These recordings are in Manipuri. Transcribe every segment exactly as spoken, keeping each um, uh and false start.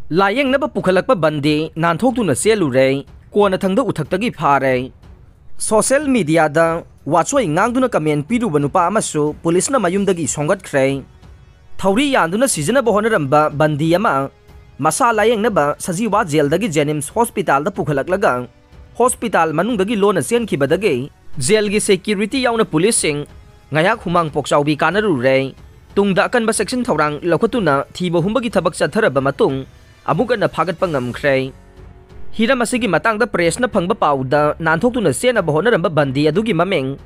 ꯂꯥꯌꯦꯡꯅꯕ ꯄꯨꯈꯠꯂꯛꯄ ꯕꯟꯗꯤ ꯅꯥꯟꯊꯣꯛꯇꯨꯅ ꯆꯦꯜꯂꯨꯔꯦ꯫ ꯀꯣꯟꯅꯊꯪꯗ ꯎꯊꯛꯇꯒꯤ ꯐꯥꯔꯦ꯫ ꯁꯣꯁꯦꯜ ꯃꯤꯗꯤꯌꯥꯗ ꯋꯥꯆꯣꯏ ꯉꯥꯡꯗꯨꯅ ꯀꯃꯦꯟ ꯄꯤꯔꯨꯕ ꯅꯨꯄꯥ ꯑꯃꯁꯨ ꯄꯨꯂꯤꯁꯅ ꯃꯌꯨꯝꯗꯒꯤ ꯁꯣꯝꯒꯠꯈ꯭ꯔꯦ꯫ ꯊꯧꯔꯤ ꯌꯥꯟꯗꯨꯅ ꯁꯤꯖꯤꯟꯅꯕ ꯍꯣꯠꯅꯔꯝꯕ ꯕꯟꯗꯤ ꯑꯃ ꯃꯁꯥ ꯂꯥꯌꯦꯡꯅꯕ ꯁꯖꯤꯋꯥ ꯖꯦꯜꯗꯒꯤ ꯖꯦꯅꯤꯝꯁ ꯍꯣꯁꯄꯤꯇꯥꯜꯗ ꯄꯨꯈꯠꯂꯛꯂꯒ ꯍꯣꯁꯄꯤꯇꯥꯜ ꯃꯅꯨꯡꯗꯒꯤ ꯂꯣꯟꯅ ꯆꯦꯟꯈꯤꯕꯗꯒꯤ ꯖꯦꯜꯒꯤ ꯁꯦꯀ꯭ꯌꯨꯔꯤꯇꯤ ꯌꯥꯎꯅ ꯄꯨꯂꯤꯁꯁꯤꯡ ꯉꯥꯏꯍꯥꯛ ꯍꯨꯃꯥꯡ ꯄꯣꯛꯆꯥꯎꯕꯤ ꯀꯥꯟꯅꯔꯨꯔꯦ꯫ ꯇꯨꯡꯗ ꯑꯀꯟꯕ ꯆꯦꯛꯁꯤꯟ ꯊꯧꯔꯥꯡ ꯂꯧꯈꯠꯇꯨꯅ ꯊꯤꯕ ꯍꯨꯝꯕꯒꯤ ꯊꯕꯛ ꯆꯠꯊꯔꯕ ꯃꯇꯨꯡ ꯑꯃꯨꯛ ꯍꯟꯅ ꯐꯥꯒꯠꯄ ꯉꯝꯈ꯭ꯔꯦ꯫ ꯍꯤꯔꯝ ꯑꯁꯤꯒꯤ ꯃꯇꯥꯡꯗ ꯄ꯭ꯔꯦꯁꯅ ꯐꯪꯕ ꯄꯥꯎꯗ ꯅꯥꯟꯊꯣꯛꯇꯨꯅ ꯆꯦꯟꯅꯕ ꯍꯣꯠꯅꯔꯝꯕ ꯕꯟꯗꯤ ꯑꯗꯨꯒꯤ ꯃꯃꯤꯡ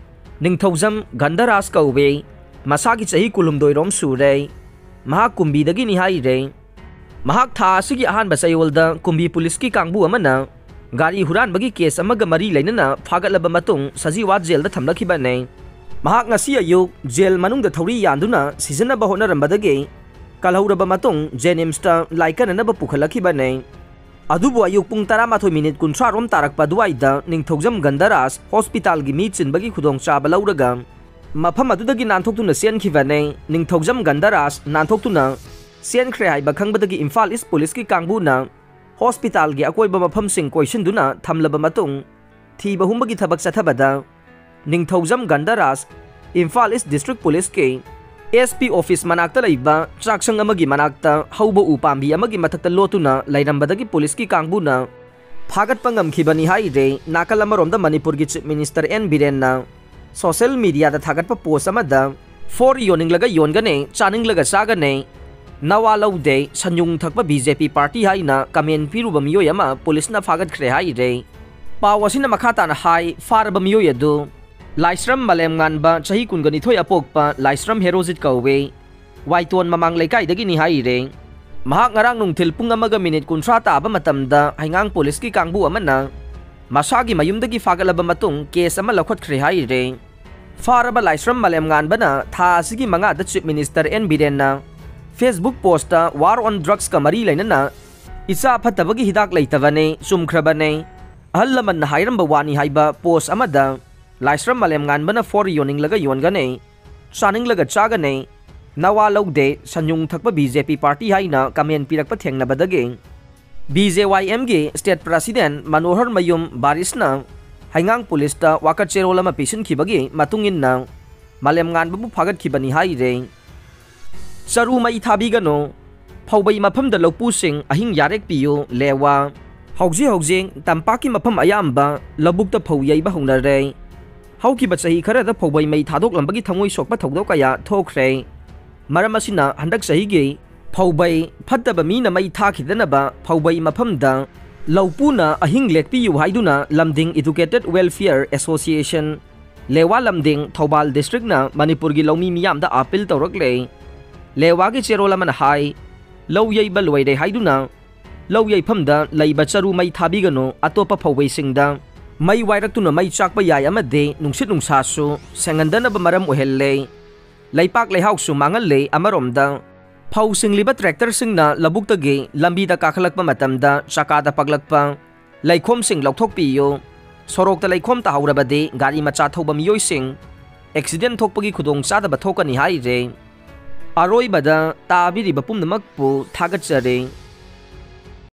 ꯅꯤꯡꯊꯧꯖꯝ ꯒꯟꯙꯔꯥꯖ ꯀꯧꯏ꯫ ꯃꯁꯥꯒꯤ ꯆꯍꯤ ꯀꯨꯟꯍꯨꯝꯗꯣꯏ ꯔꯣꯝ ꯁꯨꯔꯦ꯫ ꯃꯍꯥꯛ ꯀꯨꯝꯕꯤꯗꯒꯤꯅꯤ ꯍꯥꯏꯔꯦ꯫ ꯃꯍꯥꯛ ꯊꯥ ꯑꯁꯤꯒꯤ ꯑꯍꯥꯟꯕ ꯆꯌꯣꯜꯗ ꯀꯨꯝꯕꯤ ꯄꯨꯂꯤꯁꯀꯤ ꯀꯥꯡꯕꯨ ꯑꯃꯅ ꯒꯥꯔꯤ ꯍꯨꯔꯥꯟꯕꯒꯤ ꯀꯦꯁ ꯑꯃꯒ ꯃꯔꯤ ꯂꯩꯅꯅ ꯐꯥꯒꯠꯂꯕ ꯃꯇꯨꯡ ꯁꯖꯤꯋꯥ ꯖꯦꯜꯗ ꯊꯝꯂꯛꯈꯤꯕꯅꯦ꯫ ꯃꯍꯥꯛ ꯉꯁꯤ ꯑꯌꯨꯛ ꯖꯦꯜ ꯃꯅꯨꯡꯗ ꯊꯧꯔꯤ ꯌꯥꯟꯗꯨꯅ ꯁꯤꯖꯤꯟꯅꯕ ꯍꯣꯠꯅꯔꯝꯕꯗꯒꯤ ꯀꯜꯍꯧꯔꯕ ꯃꯇꯨꯡ ꯖꯦꯅꯤꯝꯁꯇ ꯂꯥꯏꯀꯠꯅꯅꯕ ꯄꯨꯈꯠꯂꯛꯈꯤꯕꯅꯦ꯫ ꯑꯗꯨꯕꯨ ꯑꯌꯨꯛ ꯄꯨꯡ ꯇꯔꯥꯃꯥꯊꯣꯏ ꯃꯤꯅꯤꯠ ꯀꯨꯟꯊ꯭ꯔꯥ ꯔꯣꯝ ꯇꯥꯔꯛꯄ ꯑꯗꯨꯋꯥꯏꯗ ꯅꯤꯡꯊꯧꯖꯝ ꯒꯟꯙꯔꯥꯖ ꯍꯣꯁꯄꯤꯇꯥꯜꯒꯤ ꯃꯤ ꯆꯤꯟꯕꯒꯤ ꯈꯨꯗꯣꯡꯆꯥꯕ ꯂꯧꯔꯒ ꯃꯐꯝ ꯑꯗꯨꯗꯒꯤ ꯅꯥꯟꯊꯣꯛꯇꯨꯅ ꯆꯦꯟꯈꯤꯕꯅꯦ꯫ ꯅꯤꯡꯊꯧꯖꯝ ꯒꯟꯙꯔꯥꯖ ꯅꯥꯟꯊꯣꯛꯇꯨꯅ ꯆꯦꯟꯈ꯭ꯔꯦ ꯍꯥꯏꯕ ꯈꯪꯕꯗꯒꯤ ꯏꯝꯐꯥꯜ ꯏꯁ ꯄꯨꯂꯤꯁꯀꯤ ꯀꯥꯡꯕꯨꯅ ꯍꯣꯁꯄꯤꯇꯥꯜꯒꯤ ꯑꯀꯣꯏꯕ ꯃꯐꯝꯁꯤꯡ ꯀꯣꯏꯁꯤꯟꯗꯨꯅ ꯊꯝꯂꯕ ꯃꯇꯨꯡ ꯊꯤꯕ ꯍꯨꯝꯕꯒꯤ ꯊꯕꯛ ꯆꯠꯊꯕꯗ ꯅꯤꯡꯊꯧꯖꯝ ꯒꯟꯙꯔꯥꯖ ꯏꯝꯐꯥꯜ ꯏꯁ ꯗꯤꯁꯇ꯭ꯔꯤꯛ ꯄꯨꯂꯤꯁꯀꯤ ꯑꯦꯁ ꯄꯤ ꯑꯣꯐꯤꯁ ꯃꯅꯥꯛꯇ ꯂꯩꯕ ꯆꯥꯛꯁꯪ ꯑꯃꯒꯤ ꯃꯅꯥꯛꯇ ꯍꯧꯕ ꯎ ꯄꯥꯝꯕꯤ ꯑꯃꯒꯤ ꯃꯊꯛꯇ ꯂꯣꯠꯇꯨꯅ ꯂꯩꯔꯝꯕꯗꯒꯤ ꯄꯨꯂꯤꯁꯀꯤ ꯀꯥꯡꯕꯨꯅ ꯐꯥꯒꯠꯄ ꯉꯝꯈꯤꯕꯅꯤ ꯍꯥꯏꯔꯦ꯫ ꯅꯥꯀꯜ ꯑꯃꯔꯣꯝꯗ ꯃꯅꯤꯄꯨꯔꯒꯤ ꯆꯤꯐ ꯃꯤꯅꯤꯁꯇꯔ ꯑꯦꯟ ꯕꯤꯔꯦꯟꯅ ꯁꯣꯁꯦꯜ ꯃꯤꯗꯤꯌꯥꯗ ꯊꯥꯒꯠꯄ ꯄꯣꯁ ꯑꯃꯗ ꯐꯣꯔ ꯌꯣꯟꯅꯤꯡꯂꯒ ꯌꯣꯟꯒꯅꯤ, ꯆꯥꯅꯤꯡꯂꯒ ꯆꯥꯒꯅꯤ, ꯅꯋꯥ ꯂꯧꯗꯦ, ꯁꯟꯌꯨꯡ ꯊꯛꯄ ꯕꯤ ꯖꯦ ꯄꯤ ꯄꯥꯔꯇꯤ ꯍꯥꯏꯅ ꯀꯃꯦꯟ ꯄꯤꯔꯨꯕ ꯃꯤꯑꯣꯏ ꯑꯃ ꯄꯨꯂꯤꯁꯅ ꯐꯥꯒꯠꯈ꯭ꯔꯦ ꯍꯥꯏꯔꯦ꯫ ꯄꯥꯎ ꯑꯁꯤꯅ ꯃꯈꯥ ꯇꯥꯅ ꯍꯥꯏ, ꯐꯥꯔꯕ ꯃꯤꯑꯣꯏ ꯑꯗꯨ ꯂꯥꯏꯁ꯭ꯔꯝ ꯃꯥꯂꯦꯝꯉꯥꯟꯕ, ꯆꯍꯤ ꯀꯨꯟꯒ ꯅꯤꯊꯣꯏ ꯑꯄꯣꯛꯄ ꯂꯥꯏꯁ꯭ꯔꯝ ꯍꯦꯔꯣꯖꯤꯠ ꯀꯧꯏ꯫ ꯋꯥꯏꯇꯣꯟ ꯃꯃꯥꯡ ꯂꯩꯀꯥꯏꯗꯒꯤꯅꯤ ꯍꯥꯏꯔꯦ꯫ ꯃꯍꯥꯛ ꯉꯔꯥꯡ ꯅꯨꯡꯊꯤꯜ ꯄꯨꯡ ꯑꯃꯒ ꯃꯤꯅꯤꯠ ꯀꯨꯟꯊ꯭ꯔꯥ ꯇꯥꯕ ꯃꯇꯝꯗ ꯍꯩꯉꯥꯡ ꯄꯨꯂꯤꯁꯀꯤ ꯀꯥꯡꯕꯨ ꯑꯃꯅ ꯃꯁꯥꯒꯤ ꯃꯌꯨꯝꯗꯒꯤ ꯐꯥꯒꯠꯂꯕ ꯃꯇꯨꯡ ꯀꯦꯁ ꯑꯃ ꯂꯧꯈꯠꯈ꯭ꯔꯦ ꯍꯥꯏꯔꯦ꯫ ꯐꯥꯔꯕ ꯂꯥꯏꯁ꯭ꯔꯝ ꯃꯥꯂꯦꯝꯉꯥꯟꯕꯅ ꯊꯥ ꯑꯁꯤꯒꯤ ꯃꯉꯥꯗ ꯆꯤꯐ ꯃꯤꯅꯤꯁꯇꯔ ꯑꯦꯟ ꯕꯤꯔꯦꯟꯅ ꯐꯦꯁꯕꯨꯛ ꯄꯣꯁꯇ war on drugsꯀ ꯃꯔꯤ ꯂꯩꯅꯅ ꯏꯆꯥ ꯐꯠꯇꯕꯒꯤ ꯍꯤꯗꯥꯛ ꯂꯩꯇꯕꯅꯦ, ꯆꯨꯝꯈ꯭ꯔꯕꯅꯦ, ꯑꯍꯜ ꯂꯃꯟꯅ ꯍꯥꯏꯔꯝꯕ ꯋꯥꯅꯤ ꯍꯥꯏꯕ ꯄꯣꯁ ꯑꯃꯗ ꯂꯥꯏꯁ꯭ꯔꯝ ꯃꯥꯂꯦꯝꯉꯥꯟꯕꯅ ꯐꯣꯔ ꯌꯣꯟꯅꯤꯡꯂꯒ ꯌꯣꯟꯒꯅꯤ, ꯆꯥꯅꯤꯡꯂꯒ ꯆꯥꯒꯅꯤ, ꯅꯋꯥ ꯂꯧꯗꯦ, ꯁꯟꯌꯨꯡ ꯊꯛꯄ ꯕꯤ ꯖꯦ ꯄꯤ ꯄꯥꯔꯇꯤ ꯍꯥꯏꯅ ꯀꯃꯦꯟ ꯄꯤꯔꯛꯄ ꯊꯦꯡꯅꯕꯗꯒꯤ ꯕꯤ ꯖꯦ ꯋꯥꯏ ꯑꯦꯝꯒꯤ ꯁ꯭ꯇꯦꯠ ꯄ꯭ꯔꯁꯤꯗꯦꯟꯠ ꯃꯅꯣꯍꯔ ꯃꯌꯨꯝ ꯕꯥꯔꯤꯁꯅ ꯍꯩꯉꯥꯡ ꯄꯨꯂꯤꯁꯇ ꯋꯥꯀꯠ ꯆꯦꯔꯣꯜ ꯑꯃ ꯄꯤꯁꯤꯟꯈꯤꯕꯒꯤ ꯃꯇꯨꯡ ꯏꯟꯅ ꯃꯥꯂꯦꯝꯉꯥꯟꯕꯕꯨ ꯐꯥꯒꯠꯈꯤꯕꯅꯤ ꯍꯥꯏꯔꯦ꯫ ꯆꯔꯨ ꯃꯩ ꯊꯥꯕꯤꯒꯅꯨ, ꯐꯧꯕꯩ ꯃꯐꯝꯗ ꯂꯧꯄꯨꯁꯤꯡ ꯑꯍꯤꯡ ꯌꯥꯔꯦꯛ ꯄꯤꯌꯨ, ꯂꯦꯋꯥ꯫ ꯍꯧꯖꯤꯛ ꯍꯧꯖꯤꯛ ꯇꯝꯄꯥꯛꯀꯤ ꯃꯐꯝ ꯑꯌꯥꯝꯕ ꯂꯧꯕꯨꯛꯇ ꯐꯧ ꯌꯩꯕ ꯍꯧꯅꯔꯦ꯫ ꯍꯧꯈꯤꯕ ꯆꯍꯤ ꯈꯔꯗ ꯐꯧꯕꯩ ꯃꯩ ꯊꯥꯗꯣꯛꯂꯝꯕꯒꯤ ꯊꯃꯣꯏ ꯁꯣꯛꯄ ꯊꯧꯗꯣꯛ ꯀꯌꯥ ꯊꯣꯛꯈ꯭ꯔꯦ꯫ ꯃꯔꯝ ꯑꯁꯤꯅ ꯍꯟꯗꯛ ꯆꯍꯤꯒꯤ ꯐꯧꯕꯩ ꯐꯠꯇꯕ ꯃꯤꯅ ꯃꯩ ꯊꯥꯈꯤꯗꯅꯕ ꯐꯧꯕꯩ ꯃꯐꯝꯗ ꯂꯧꯄꯨꯅ ꯑꯍꯤꯡ ꯂꯦꯛꯄꯤꯌꯨ ꯍꯥꯏꯗꯨꯅ ꯂꯝꯗꯤꯡ Educated Welfare Association, ꯂꯦꯋꯥ ꯂꯝꯗꯤꯡ, ꯊꯧꯕꯥꯜ ꯗꯤꯁꯇ꯭ꯔꯤꯛꯅ ꯃꯅꯤꯄꯨꯔꯒꯤ ꯂꯧꯃꯤ ꯃꯤꯌꯥꯝꯗ ꯑꯥꯄꯤꯜ ꯇꯧꯔꯛꯂꯦ꯫ ꯂꯦꯋꯥꯒꯤ ꯆꯦꯔꯣꯜ ꯑꯃꯅ ꯍꯥꯏ, ꯂꯧ ꯌꯩꯕ ꯂꯣꯏꯔꯦ ꯍꯥꯏꯗꯨꯅ ꯂꯧ ꯌꯩꯐꯝꯗ ꯂꯩꯕ ꯆꯔꯨ ꯃꯩ ꯊꯥꯕꯤꯒꯅꯨ, ꯑꯇꯣꯞꯄ ꯐꯧꯕꯩꯁꯤꯡꯗ ꯃꯩ ꯋꯥꯏꯔꯛꯇꯨꯅ ꯃꯩ ꯆꯥꯛꯄ ꯌꯥꯏ ꯑꯃꯗꯤ ꯅꯨꯡꯁꯤꯠ ꯅꯨꯡꯁꯥꯁꯨ ꯁꯦꯡꯍꯟꯗꯅꯕ ꯃꯔꯝ ꯑꯣꯏꯍꯜꯂꯦ꯫ ꯂꯩꯄꯥꯛ ꯂꯩꯍꯥꯎꯁꯨ ꯃꯥꯡꯍꯜꯂꯦ꯫ ꯑꯃꯔꯣꯝꯗ ꯐꯧ ꯁꯤꯡꯂꯤꯕ ꯇ꯭ꯔꯦꯛꯇꯔꯁꯤꯡꯅ ꯂꯧꯕꯨꯛꯇꯒꯤ ꯂꯝꯕꯤꯗ ꯀꯥꯈꯠꯂꯛꯄ ꯃꯇꯝꯗ ꯆꯀꯥꯗ ꯄꯛꯂꯛꯄ ꯂꯩꯈꯣꯝꯁꯤꯡ ꯂꯧꯊꯣꯛꯄꯤꯌꯨ꯫ ꯁꯣꯔꯣꯛꯇ ꯂꯩꯈꯣꯝ ꯇꯥꯍꯧꯔꯕꯗꯤ ꯒꯥꯔꯤ ꯃꯆꯥ ꯊꯧꯕ ꯃꯤꯑꯣꯏꯁꯤꯡ ꯑꯦꯛꯁꯤꯗꯦꯟ ꯊꯣꯛꯄꯒꯤ ꯈꯨꯗꯣꯡꯆꯥꯗꯕ ꯊꯣꯛꯀꯅꯤ ꯍꯥꯏꯔꯦ꯫ ꯑꯔꯣꯏꯕꯗ ꯇꯥꯕꯤꯔꯤꯕ ꯄꯨꯝꯅꯃꯛꯄꯨ ꯊꯥꯒꯠꯆꯔꯤ꯫